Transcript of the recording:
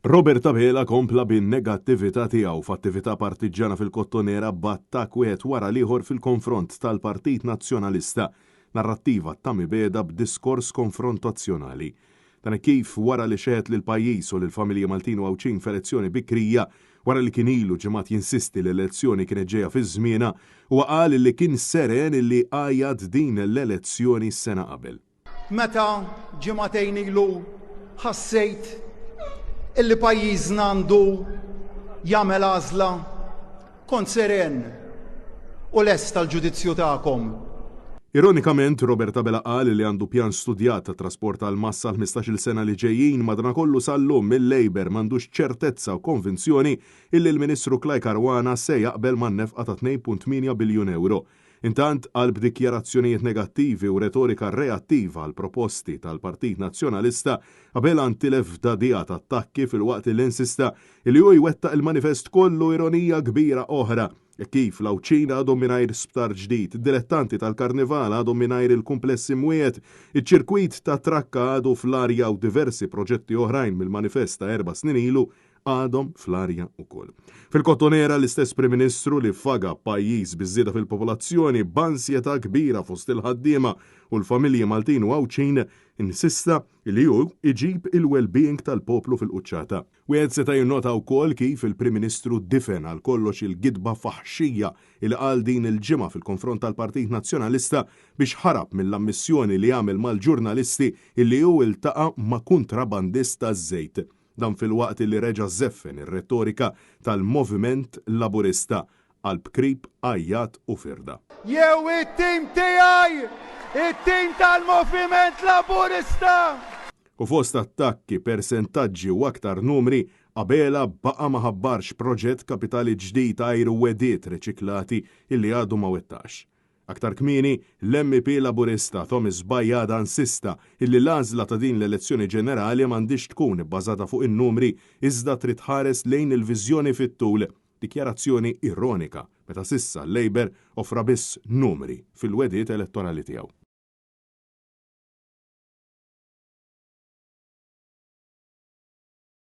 Robert Abela kompla bin-negattività tiegħu f'attività partiġġjana fil-Kottonera b'attakk wieħed wara l-ieħor fil-konfront tal-Partit Nazzjonalista, narrattiva ta' mibegħda b'diskors konfrontazzjonali. Dan hekk kif wara li xehed lill-pajjiż u lill-familji Maltin u Għawdxin f'elezzjoni bikrija, wara li kien ilu ġimgħat jinsisti li l-elezzjoni kienet ġejja fi żmienha, huwa qal li kien seren illi għajjat din l-elezzjoni sena qabel. Meta ġimagħtejn ilu ħassejt illi pajjiżna għandu jagħmel għażla, kont seren u lest għall-ġudizzju tagħkom. Ironikament, Robert Abela qal li għandu pjan studjat ta' trasport għall-massa għall-ħmistax-il sena li ġejjin, madanakollu sal-lum il-Labour m'għandux ċertezza u konvinzjoni illi l-Ministru Clyde Caruana se jaqbel man-nefqa ta' 2.8 biljun ewro. Intant, qalb dikjarazzjonijiet negattivi u retorika reattiva għall-proposti tal-Partit Nazzjonalista, Abela ntilef f'dagħdigħa ta' attakki filwaqt li insista li hu jwettaq il-manifest kollu ironija kbira oħra, hekk kif l-Għawdxin għadhom mingħajr sptar ġdid, id-dilettanti tal-Karnival għadhom mingħajr il-kumpless imwiegħed, iċ-ċirkwit tat-trakka għadu fl-arja u diversi proġetti oħrajn mill-manifest ta' erba' snin ilu għadhom fl-arja wkoll. Fil-Kottonera l-istess Prim Ministru li faga pajjiż biż-żieda fil-popolazzjoni b'ansjetà kbira fost il-ħaddiema u l-familji Maltin u Għawdxin insista li hu iġib il-well-being tal-poplu fil-quċċata. Wieħed seta' jinnota wkoll kif il-Prim Ministru difen għal kollox il-gidba faħxija li qal din il-ġimgħa fil-konfront tal-Partit Nazzjonalista biex ħarab mill-ammissjoni li għamel mal-ġurnalisti illi hu iltaqa' ma' kuntrabandist taż-żejt. Dan filwaqt li reġa' żeffen ir-retorika tal-Moviment Laburista qalb krib, għajjat u firda. Jew it-tim tiegħi, it-tim tal-Moviment Laburista! U fost attakki, persentaġġi u aktar numri, Abela baqa' ma ħabbarx proġett kapitali ġdid għajr wegħdiet reċiklati illi għadu ma wettaqx. Aktar kmieni, l-MEP Laburista Thomas Bajada insista illi l-għażla ta' din l-elezzjoni ġenerali m'għandhiex tkun ibbażata fuq in-numri iżda trid tħares lejn il-viżjoni fit-tul, dikjarazzjoni ironika meta s'issa l-Labour offra biss numri fil-wegħdiet elettorali tiegħu.